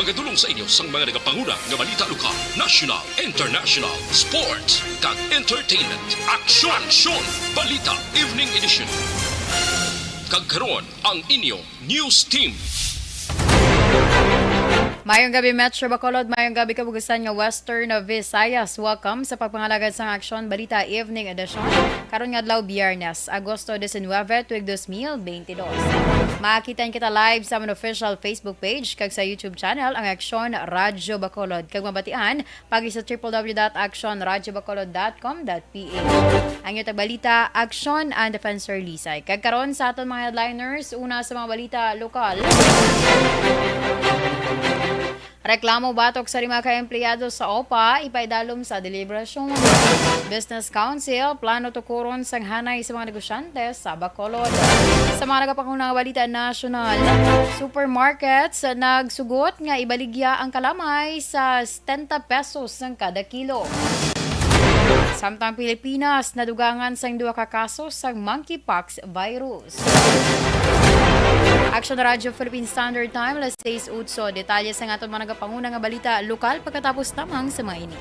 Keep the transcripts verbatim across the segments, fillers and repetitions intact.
Nagadulong sa inyo sang mga nagapanguna nga balita lokal, national, international, sports, kag entertainment. Aksyon! Aksyon! Balita Evening Edition. Kag karon, ang inyo news team. Mayong gabi, Metro Bacolod. Mayong gabi, kabugasan nga Western Visayas. Welcome sa pagpangalagad sang Aksyon Balita Evening Edition. Karon nga adlaw, Biyernes, Agosto diecinueve, tuig dos mil beintidos. Makakita kita live sa amon official Facebook page kag sa YouTube channel, ang Aksyon Radyo Bacolod. Kag mabatian, pagi sa triple W dot action radyo bacolod dot com dot P H. Ang inyo tagbalita, Aksyon and Defensor Lisay. Kag karon sa aton mga headliners, una sa mga balita lokal. Reklamo batok sa lima ka empleyado sa OPA, ipaidalom sa deliberasyon. Business Council, plano tukuron sang hanay sa mga negosyante sa Bacolod. Sa mga nagapanguna nga balita nasyonal, supermarkets nagsugot nga ibaligya ang kalamay sa setenta pesos sang kada kilo. Samtang Pilipinas, nadugangan sang duha ka kaso sang monkeypox virus. Action Radyo Philippine Standard Time, alas sais utso. Detalye sa aton mga nagapanguna nga balita lokal pagkatapos lamang sa mga ini.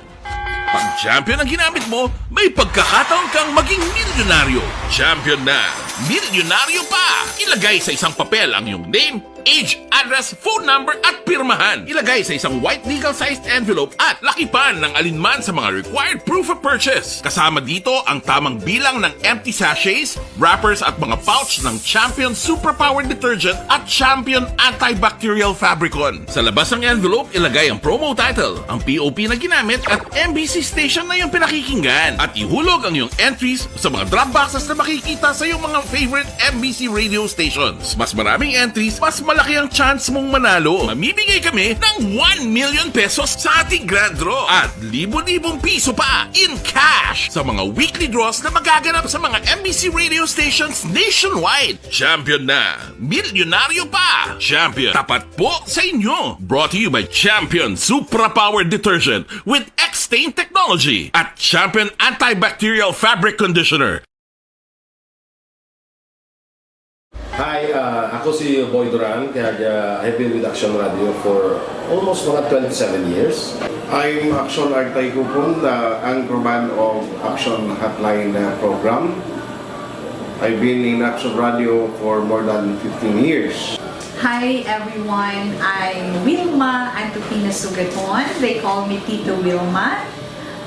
Pag champion ang ginamit mo, may pagkakataon kang maging milyonaryo. Champion na, milyonaryo pa! Ilagay sa isang papel ang iyong name, age, address, phone number, at pirmahan. Ilagay sa isang white legal-sized envelope at lakipan ng alinman sa mga required proof of purchase. Kasama dito ang tamang bilang ng empty sachets, wrappers at mga pouch ng Champion Superpower Detergent at Champion Antibacterial Fabricon. Sa labas ng envelope, ilagay ang promo title, ang P O P na ginamit at M B C station na iyong pinakikinggan. At ihulog ang iyong entries sa mga drop boxes na makikita sa iyong mga favorite M B C radio stations. Mas maraming entries, mas malaki ang chance mong manalo. Mamimigay kami ng one million pesos sa ating grand draw at libo-libong piso pa in cash sa mga weekly draws na magaganap sa mga M B C radio stations nationwide. Champion na! Milyonaryo pa! Champion, tapat po sa inyo! Brought to you by Champion Supra Power Detergent with X-Stain Technology at Champion Antibacterial Fabric Conditioner. Hi, uh, ako si Boy Duran, kaya uh, I've been with Action Radio for almost mga twenty-seven years. I'm Action Artay Kupon, the anchorman of Action Hotline uh, program. I've been in Action Radio for more than fifteen years. Hi everyone, I'm Wilma Antupina Sugaton. They call me Tito Wilma.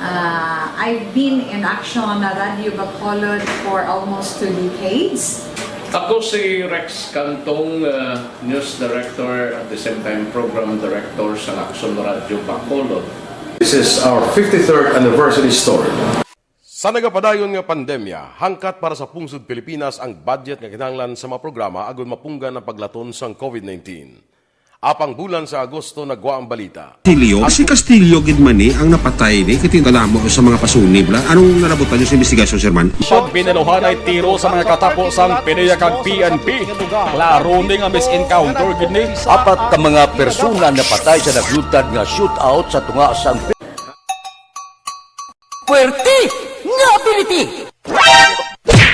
Uh, I've been in Action Radio Bacolod for almost two decades. Ako si Rex Cantong, uh, news director at the same time program director sa Action Radio Bacolod. This is our fifty-third anniversary story. Sa nagapadayon nga pandemya, hangkat para sa pungsod Pilipinas ang budget nga kinahanglan sa mga programa agud mapunggan ang paglaton sang COVID nineteen. Apang bulan sa Agosto nagwa ang balita. Castillo, si Castillo gid man ni ang napatay ni, kay tingala mo sa mga pasunib la. Anong nalabutan niyo sa investigasyon, Sir Man? Siya binaluhanay tiro sa mga katapo sang PDEA kag P N P. Klaro ni nga mis-encounter gid ni. Apat ka mga persona napatay sa naglutad nga shootout sa tunga sang Puwerte nga ability!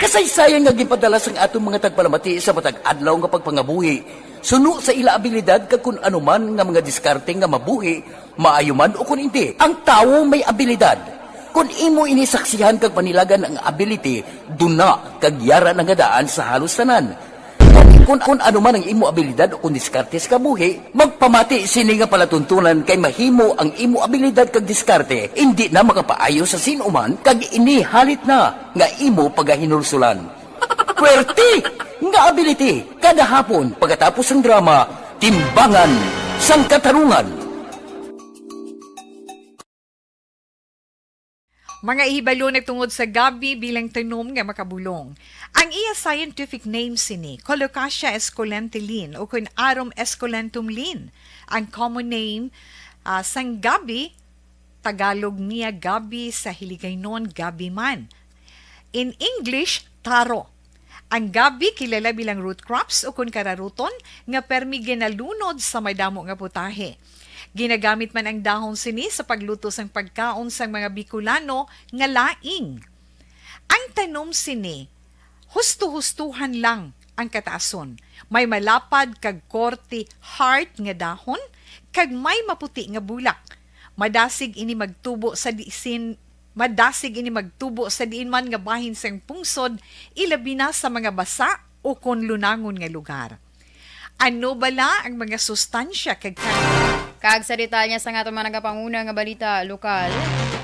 Kasaysayan nga ginpadala sang aton mga tagpalamati sa matag adlaw nga pagpangabuhi, suno sa ila abilidad kag kun ano man nga mga diskarte nga mabuhi, maayo man o kun indi. Ang tawo may abilidad. Kun imo ini saksihan kag panilagan ang ability, duna kag yara na nga daan sa halos tanan. Kun, kun, kun ano man ang imo abilidad o kun diskarte sa kabuhi, magpamati sini nga palatuntunan kay mahimo ang imo abilidad kag diskarte indi na makapaayo sa sin-o man kag ini halit na nga imo pagahinulsulan. Puwerte nga ability kada hapon pagkatapos sang drama, Timbangan sang Katarungan. Mga ihibalo nagtungod sa gabi bilang tanom nga makabulong. Ang iya scientific name sini, Colocasia esculenta Lin, ukon Arum esculentum Lin. Ang common name, ah, sang gabi, Tagalog niya gabi, sa Hiligaynon gabi man. In English, taro. Ang gabi kilala bilang root crops ukon kararuton nga permi ginalunod sa madamo nga putahe. Ginagamit man ang dahon sini sa pagluto sang pagkaon sang mga Bicolano nga laing. Ang tanom sini, husto-hustohan lang ang kataason. May malapad kag korte heart nga dahon, kag may maputi nga bulak. Madasig ini magtubo sa diin, madasig ini magtubo sa diin man nga bahin sang pungsod, ilabi na sa mga basa o kon lunangon nga lugar. Ano bala ang mga sustansya kag Kag sa detalye sa aton mga nagapanguna nga balita lokal,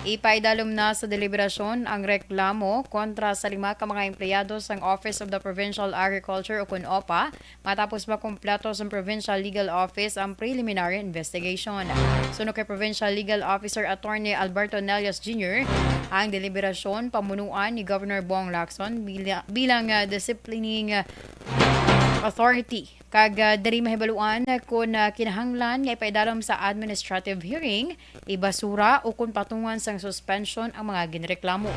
ipaidalom na sa deliberasyon ang reklamo kontra sa lima ka mga empleyado sang Office of the Provincial Agriculture o kun OPA matapos makumpleto sa Provincial Legal Office ang preliminary investigation. Suno kay Provincial Legal Officer Attorney Alberto Nelias Junior, ang deliberasyon pamunuan ni Governor Bong Lacson bila-, bilang, ah, disciplining, ah, authority. Kag, ah, diri mahibaluan kon, ah, kinahanglan nga ipaidalom sa administrative hearing, ibasura o kon patungan sang suspension ang mga ginreklamo.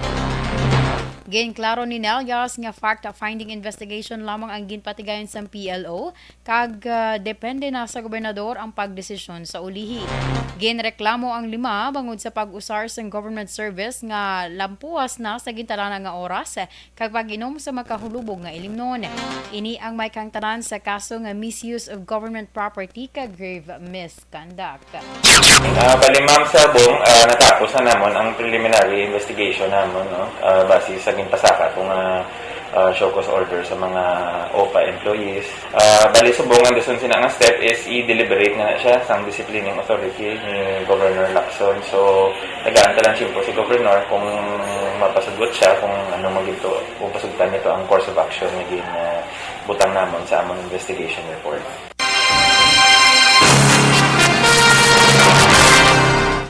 Ginklaro ni Nelias nga fact-finding investigation lamang ang ginpatigayon sang P L O, kag, ah, depende na sa gobernador ang pagdesisyon sa ulihi. Ginreklamo ang lima bangod sa pag-usar sang government service nga lampuas na sa gintalana nga oras, kag pag-inom sa makahulubog nga ilimnon. Ini ang may kahangtanan sa kaso nga misuse of government property kag grave misconduct. Ah, bali, Ma'am Sabong, ah, natapos na namon ang preliminary investigation namon, no? Ah, base sa ginpasaka ko nga, ah, show cause order sa mga OPA employees. Ah, bali, subong ang dason sina nga step is i-deliberate na na siya sang disciplining authority ni Governor Lacson. So, tagaan ta lang tiyempo si Governor kung mapasugot siya kung ano magito, kung pasugtan nito ang course of action nga gin, ah, butang namon sa amon investigation report.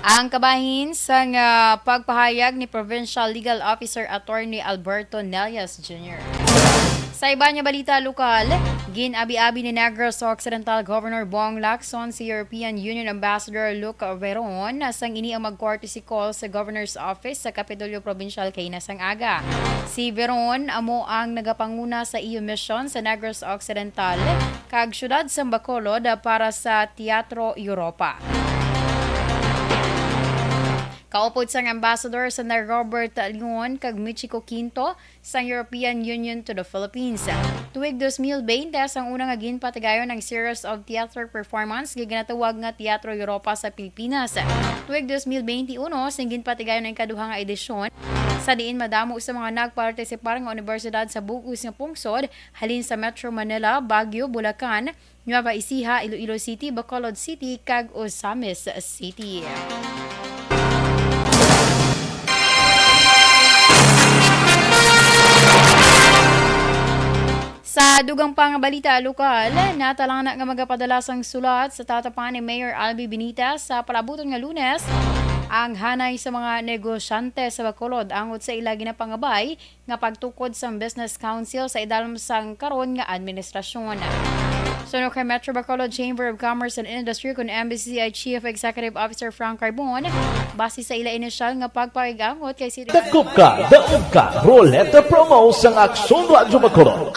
Ang kabahin sang, ah, pagpahayag ni Provincial Legal Officer Attorney Alberto Nelias Junior. Sa iban nga balita lokal, gin-abi-abi ni Negros Occidental Governor Bong Lacson si European Union Ambassador Luc Veron sang ini ang mag-courtesy call sa Governor's Office sa Kapitolyo Provincial kaina sang aga. Si Veron amo ang nagapanguna sa E U mission sa Negros Occidental kag siyudad sang Bacolod para sa Teatro Europa. Kaupod sang ambassador sina Robert Leon kag Michiko Quinto sang European Union to the Philippines. Tuig dos mil bente sang una nga ginpatigayon ang series of theater performance nga ginatawag nga Teatro Europa sa Pilipinas. Tuig dos mil bente uno sing ginpatigayon ang ikaduha nga edisyon, sa diin madamo sa mga nagpartisipar nga unibersidad sa bug-os nga pungsod, halin sa Metro Manila, Baguio, Bulacan, Nueva Ecija, Iloilo City, Bacolod City, kag Ozamiz City. Sa dugang pa nga balita lokal, natalana nga magapadala sang sulat sa tatapan ni Mayor Albi Benitez sa palabuton nga Lunes ang hanay sa mga negosyante sa Bacolod angot sa ila ginapangabay nga pagtukod sang Business Council sa idalom sang karon nga administrasyon. Suno kay Metro Bacolod Chamber of Commerce and Industry kun M B C I Chief Executive Officer Frank Carbon, base sa ila inisyal nga pagpaigangot kay si Dakop ka, daog ka, Roleta Promo sang Aksyon Radyo Bacolod.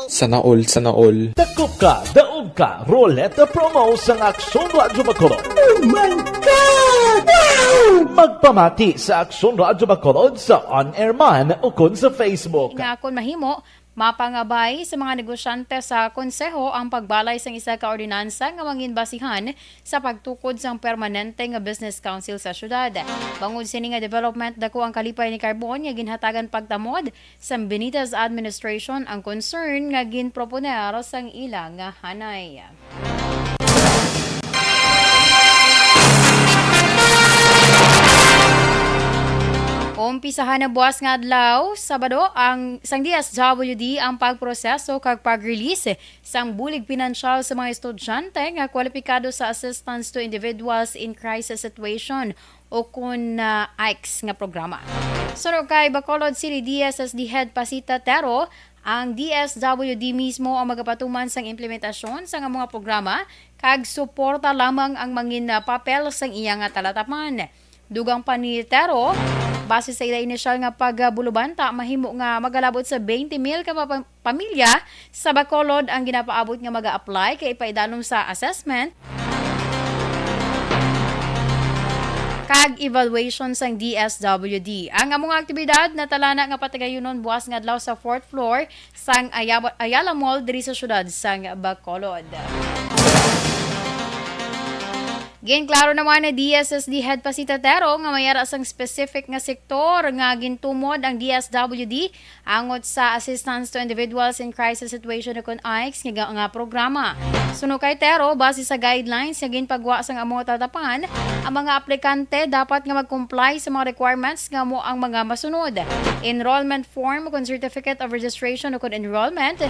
Sana all, sana all. Dakop ka, daog ka, Roleta Promo sang Aksyon Radyo Bacolod. Oh my God! Wow! Magpamati sa Aksyon Radyo Bacolod sa on-air man o kon sa Facebook. Nga kon mahimo, mapangabay sa mga negosyante sa konseho ang pagbalay sang isa ka ordinansa nga mangin basihan sa pagtukod sang permanente nga business council sa syudad. Bangod sini nga development, dako ang kalipay ni Carbon nga ginhatagan pagtamod sang Benitez administration ang concern nga ginproponer sang ila nga hanay. Umpisahan na buwas nga adlaw, Sabado, ang sang D S W D ang pagproseso kag pag-release sang bulig pinansyal sa mga estudyante nga kwalipikado sa Assistance to Individuals in Crisis Situation o kun, ah, AICS nga programa. Suno kay Bacolod City D S S D Head Pasita Tero, ang D S W D mismo ang magapatuman sang implementasyon sang mga programa kag suporta lamang ang mangin, ah, papel sang iya nga talatapan. Dugang pa ni Tero, base sa ila inisyal nga pagbulubanta, mahimo nga magalabot sa twenty mil ka mapa-, pamilya sa Bacolod ang ginapaabot nga maga-apply kay ipaidalom sa assessment kag evaluation sang D S W D. Ang amo nga aktibidad natalana nga patigayunon buwas nga adlaw sa fourth floor sang Ayab-, Ayala Mall diri sa siyudad sang Bacolod. Ginklaro naman ni D S S D Head Pasita Tero nga may ara sang specific nga sektor nga gintumod ang D S W D angot sa Assistance to Individuals in Crisis Situation o kon aics nga, nga programa. Suno kay Tero, base sa guidelines nga ginpagwa sang amo nga tatapan, ang mga aplikante dapat nga mag-comply sa mga requirements nga amo ang mga masunod: enrollment form o kon certificate of registration o kon enrollment,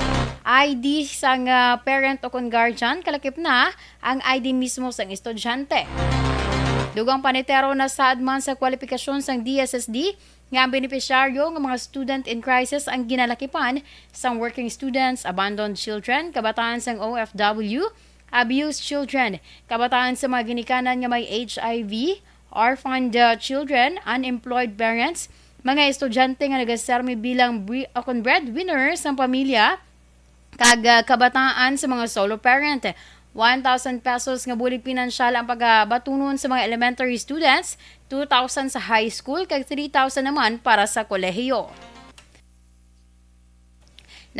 I D sang, ah, parent o kon guardian, kalakip na ang I D mismo sang estudyante. Dugang pa ni Tero, nasaad man sa kwalipikasyon sang D S S D nga ang benepisyaryo nga mga student in crisis ang ginalakipan sang working students, abandoned children, kabataan sang O F W, abused children, kabataan sa mga ginikanan nga may H I V, orphaned, uh, children, unemployed parents, mga estudyante nga nagasermi bilang bri-, o kon breadwinner sang pamilya, kag, ah, kabataan sa mga solo parent. One thousand pesos nga bulig pinansyal ang pagabatunon sa mga elementary students, two thousand sa high school, kag three thousand naman para sa kolehiyo.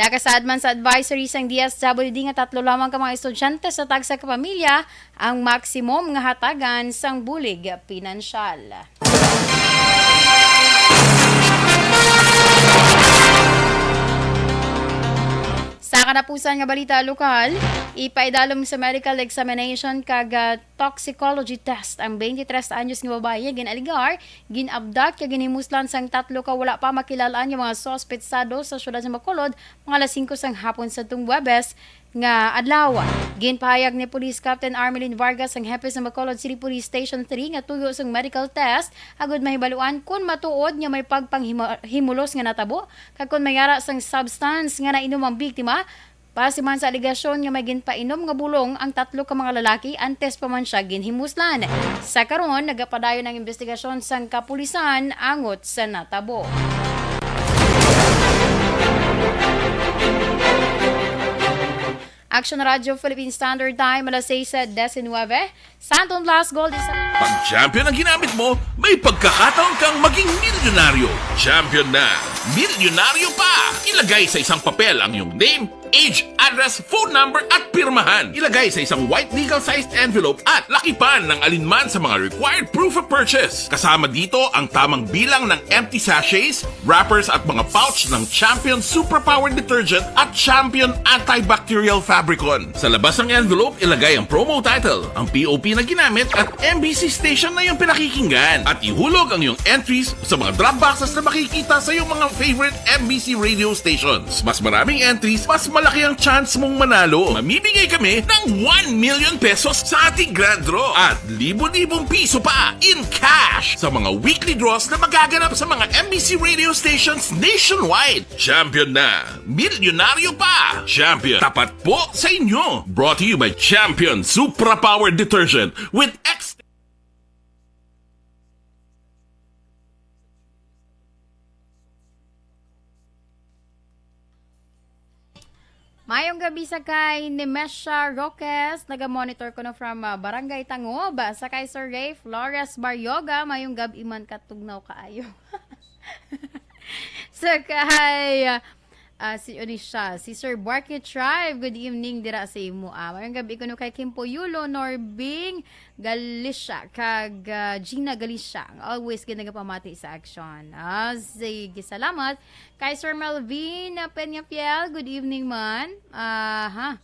Nakasaad man sa advisory sang D S W D nga tatlo lamang ka mga estudyante sa tagsa ka pamilya ang maximum nga hatagan sang bulig pinansyal. Sa katapusan nga balita lokal, ipaidalom sa medical examination kag, ah, toxicology test ang twenty-three anyos nga babayi nga gin-alegar gin-abduct kag ginhimuslan sang tatlo ka wala pa makilal-an nga mga suspetsado sa siyudad sa Bacolod, mga alas singko sang hapon sa tung Huwebes nga adlaw. Ginpahayag ni Police Captain Armelin Vargas, ang hepe sa Bacolod City Police Station three, nga tuyo sang medical test agud mahibaluan kon matuod nga may pagpanghimulos nga natabo kag kon may ara sang substance nga nainom ang biktima. Base man sa alegasyon nga may ginpainom nga bulong ang tatlo ka mga lalaki antes pa man siya ginhimuslan. Sa karon, nagapadayon ang investigasyon sang kapulisan angot sa natabo. Action Radio Philippine Standard Time, alas sais diecinuebe. Santon Plus Gold is... Pag Champion ang ginamit mo, may pagkakataon kang maging milyonaryo. Champion na, milyonaryo pa! Ilagay sa isang papel ang iyong name, age, address, phone number, at pirmahan. Ilagay sa isang white legal-sized envelope at lakipan ng alinman sa mga required proof of purchase. Kasama dito ang tamang bilang ng empty sachets, wrappers, at mga pouch ng Champion Superpower Detergent at Champion Antibacterial Fabricon. Sa labas ng envelope, ilagay ang promo title, ang P O P na ginamit, at M B C station na iyong pinakikinggan. At ihulog ang iyong entries sa mga drop boxes na makikita sa iyong mga favorite M B C radio stations. Mas maraming entries, mas malaki ang chance mong manalo. Mamimigay kami ng one million pesos sa ating grand draw at libo-libong piso pa in cash sa mga weekly draws na magaganap sa mga M B C radio stations nationwide. Champion na! Milyonaryo pa! Champion, tapat po sa inyo! Brought to you by Champion Supra Power Detergent with X. Mayong gabi sa kay Nemesha Roques, naga-monitor kuno from, ah, Barangay Tangob. Sa kay Sir Ray Flores Baryoga, mayong gabi man, katugnaw kaayo. Sa kay, ah, ah, si, ano siya, si Sir Barky Tribe, good evening dira sa imo. Ah, mayong gabi kuno kay Kimpo Yulo, Norbing Galicia, kag, ah, Gina Galicia, always gid nagapamati sa action. Ah, sige, salamat. Kay Sir Melvin, ah, Peñafiel, good evening man. Aha.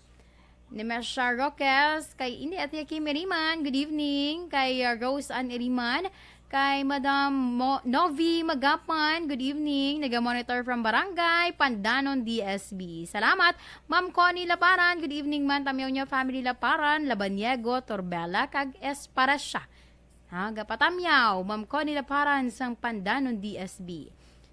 Nemesha Roques, kay Inday Ate Kimi Riman, good evening. Kay, ah, Rose Ann Riman, kay Madam Mo-, Novi Magapan, good evening. Naga-monitor from Barangay Pandanon, D S B. Salamat. Ma'am Connie Laparan, good evening man. Tamyaw niyo family Laparan, Labaniego, Torbela, kag Esparacia. Ha, gapatamyaw, Ma'am Connie Laparan sang Pandanon, D S B.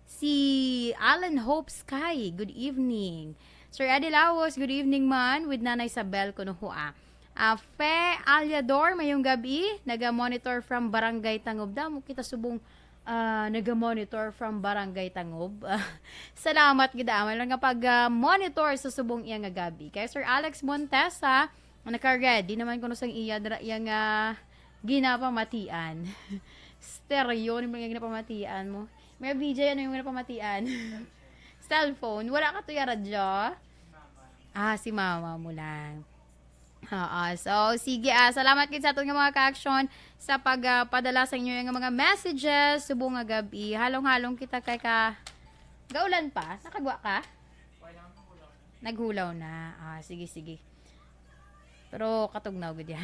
Si Alan Hope Sky, good evening. Sir Eddie Laos, good evening man, with Nanay Isabel kuno hua. Ah, Fe Aliador, mayong gabi, naga-monitor from Barangay Tangob. Damo kita subong, ah, naga-monitor from Barangay Tangob. Salamat gid, ah, man lang nga pag, ah, monitor sa subong iya nga gabi. Kay Sir Alex Montesa, naka-ready naman kuno sang iya dira iya nga ginapamatian. Stereo ni mga ginapamatian mo. May B J, ano yung ginapamatian? Cellphone. Wala ka to yung radyo? Ah, si mama mo lang. Oo. So, sige, ah, salamat gid sa aton nga mga ka-action sa pag, ah, padala sa inyo nga mga messages subong nga gab-i. Halong-halong kita kay ka gaulan pa. Nakagwa ka? Naghulaw na. Ah, sige, sige. Pero katugnaw gid yan.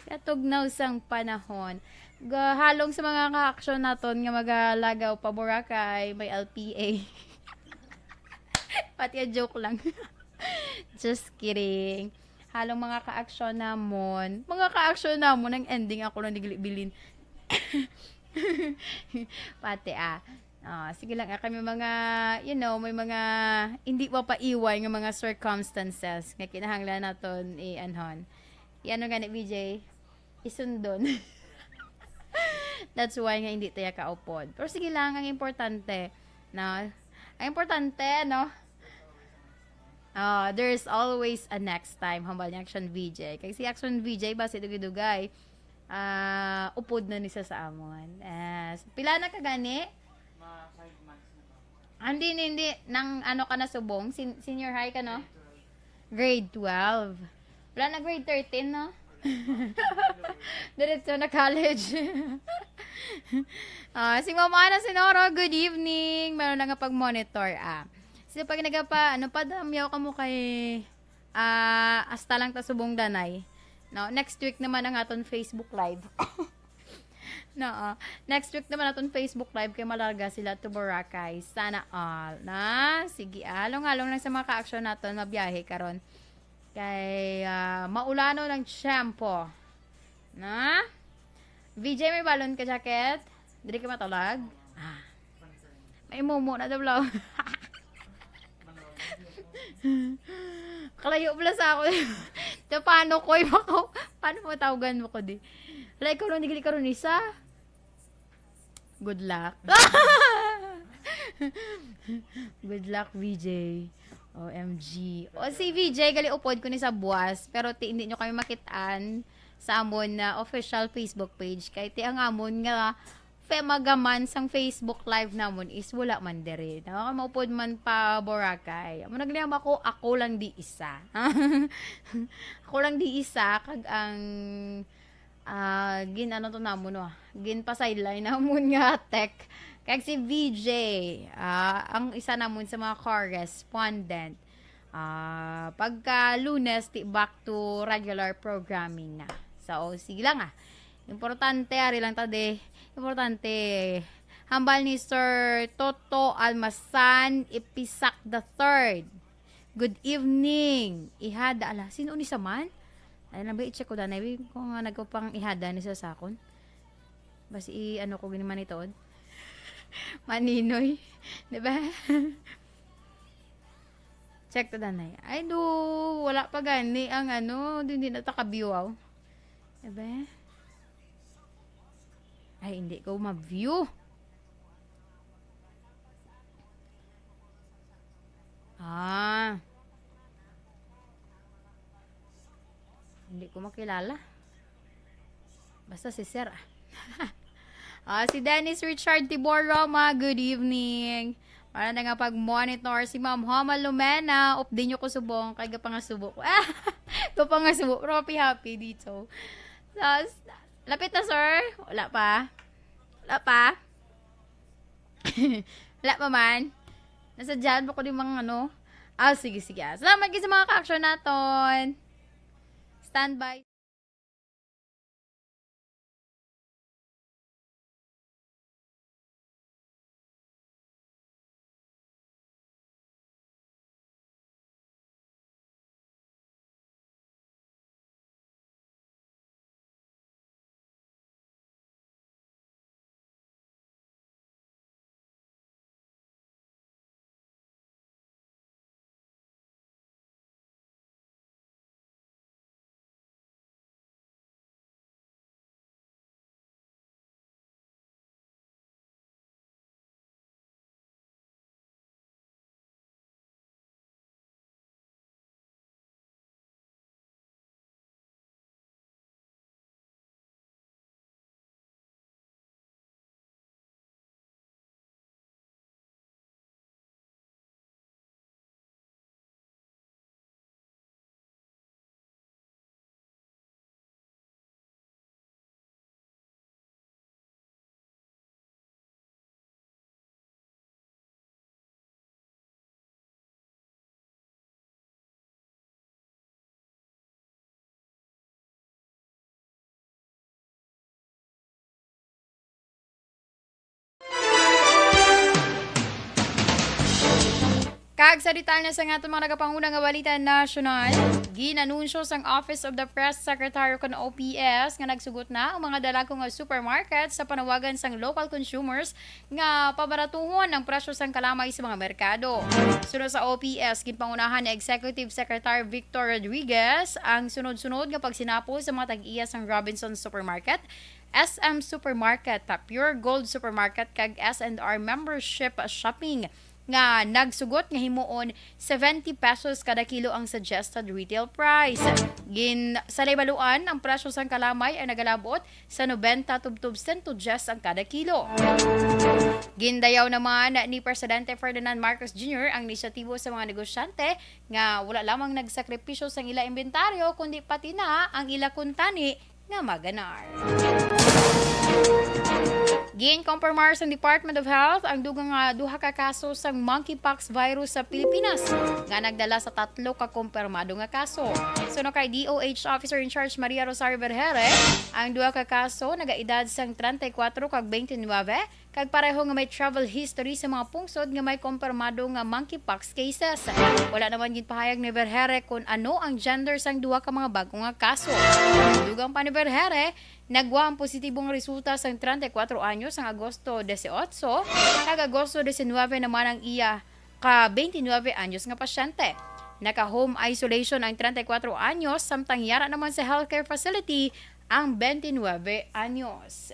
Katugnaw sang panahon. Gahalong sa mga ka-action naton nga magalagaw pa Boracay, may L P A. Pati a joke lang. Just kidding. Halong mga ka-action namon. Mga ka-action namon, ang ending ako lang digli bilin. Pati, ah. Ah, sige lang, ah, kami mga, you know, may mga hindi mapaiway nga mga circumstances nga kinahanglan naton i-, anhon. I-, ano gani, B J? Isundon. That's why nga hindi tayo kaupod. Pero sige lang, ang importante, no? Ang importante, no? Ah, there's always a next time, hambal ni Action V J. Kay si Action V J, basi dugay-dugay, ah, upod na ni sa, sa amon. Yes. Pila na ka gani? Mga five months na ba? Ah, hindi, hindi, hindi. Nang ano ka na subong? Sen-, senior high ka, no? Grade twelve. Wala na grade thirteen, no? Diretso na college. Ah, si Ma'am Ana Sinoro, good evening. Meron na nga pag-monitor, ah. So, pag nagapa-, ano, padamyaw ka mo kay, ah, hasta lang ta subong danay. No, next week naman ang aton Facebook Live. No, ah, next week naman aton Facebook Live kay malarga sila to Boracay. Sana all. Na, sige, ah, halong-halong lang sa mga ka-action naton, mabiyahe karon. Kay, ah, maulano ng tiyempo. Na? V J, may balon ka jacket? Dili ka matulag? Ah. May mumo na daw, law. Kalayo pala sa ako. Te, paano ko, paano mo tawgan mo ko di? Wala, ikaw lang, digli karon isa. Good luck. Good luck, V J. O M G. O, si V J, gali upod ko ni sa buwas, pero ti, hindi nyo kami makitaan sa amon na official Facebook page. Kay ti ang amon nga femagaman sang Facebook Live namon is wala man diri. No? Maupod man pa Boracay. Amo nagliham ako, ako lang di isa. Ako lang di isa, kag ang, ah, gin-, ano to namon, no? Ginpa-sideline namon nga tech. Kag si V J, ah, ang isa namon sa mga correspondent. Ah, pagka Lunes, ti back to regular programming na. So, sige lang, ah. Importante, ari lang ta, de. Importante. Hambal ni Sir Toto Almasan Ipisak the third. Good evening. Ihada, ala, sino ni sa man? Ay, lang ba, i-check ko danay, bi, kung nga nagkapang ihada ni sa sakon. Basi i-, ano ko gini manitood. Maninoy. Di ba? Check to danay. Ay, do, wala pa gani ang ano, di, di na ta ka-view, aw. Di ba? Ay, hindi ko ma-view. Ah. Hindi ko makilala. Basta si Sir, ah. Ah, si Dennis Richard Tibor Roma, good evening. Para na nga pag-monitor si Ma'am Homa Lumena, update nyo ko subong, kay gapangasubo ko. Gapangasubo, pero happy-happy dito. So, s-, lapit na, sir? Wala pa? Wala pa? Wala pa man? Nasa dyan pa ko di mga ano. Ah, sige, sige. Ah, salamat kayo sa mga ka-action naton. Standby. Ag sa detalye sa nga aton mga nagapanguna nga balita nasyonal, ginanunsyo sang Office of the Press Secretary kon O P S nga nagsugot na ang mga dalagko nga supermarket sa panawagan sang local consumers nga pabaratuhon ang presyo sang kalamay sa mga merkado. Suno sa O P S, ginpangunahan ni Executive Secretary Victor Rodriguez ang sunod-sunod nga pagsinapol sa mga tag-iya sang Robinson Supermarket, S M Supermarket, Pure Gold Supermarket, kag S and R membership shopping nga nagsugot nga himuon seventy pesos kada kilo ang suggested retail price. Gin-, sa Laybaluan, ang presyo sang kalamay ay nagalabot sa nobenta tubtob sento dyes ang kada kilo. Gindayaw naman ni Presidente Ferdinand Marcos Junior ang inisyatibo sa mga negosyante nga wala lamang nagsakripisyo sang ila inventaryo, kundi pati na ang ila kuntani nga maganar. Ginkompirmar sang Department of Health ang dugang nga duha ka kaso sang monkeypox virus sa Pilipinas, nga nagdala sa tatlo ka kompirmado nga kaso. Suno kay D O H Officer in Charge Maria Rosario Vergere, ang duha ka kaso nagaedad sang treinta y cuatro kag twenty-nine, kag pareho nga may travel history sa mga pungsod nga may kompirmado nga monkeypox cases. Wala naman ginpahayag ni Vergere kon ano ang gender sang duha ka mga bago nga kaso. Dugang pa ni Vergere, nagwa ang positibong resulta sang treinta y cuatro anyos sang Agosto dieciocho, kag Agosto diecinuebe naman ang iya ka twenty-nine anyos nga pasyente. Naka-home isolation ang treinta y cuatro anyos, samtang yara naman sa healthcare facility ang twenty-nine anyos.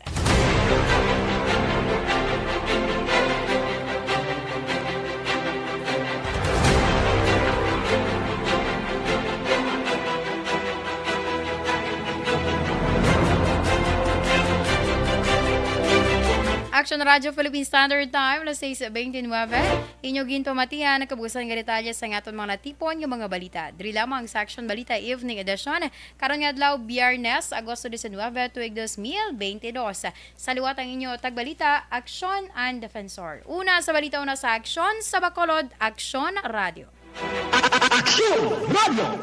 Action Radio Philippine Standard Time, alas sais twenty-nine. Inyo ginpamatian ang kabuusan nga detalye sa aton mga natipon nga mga balita. Diri lamang sa Action Balita Evening Edition, karon nga adlaw, Biyernes, Agosto diecinuebe, tuig dos mil beintidos. Sa liwat ang inyo tagbalita, Aksyon and Defensor. Una sa balita, una sa Aksyon, sa Bacolod, Aksyon Radio. Aksyon Radio.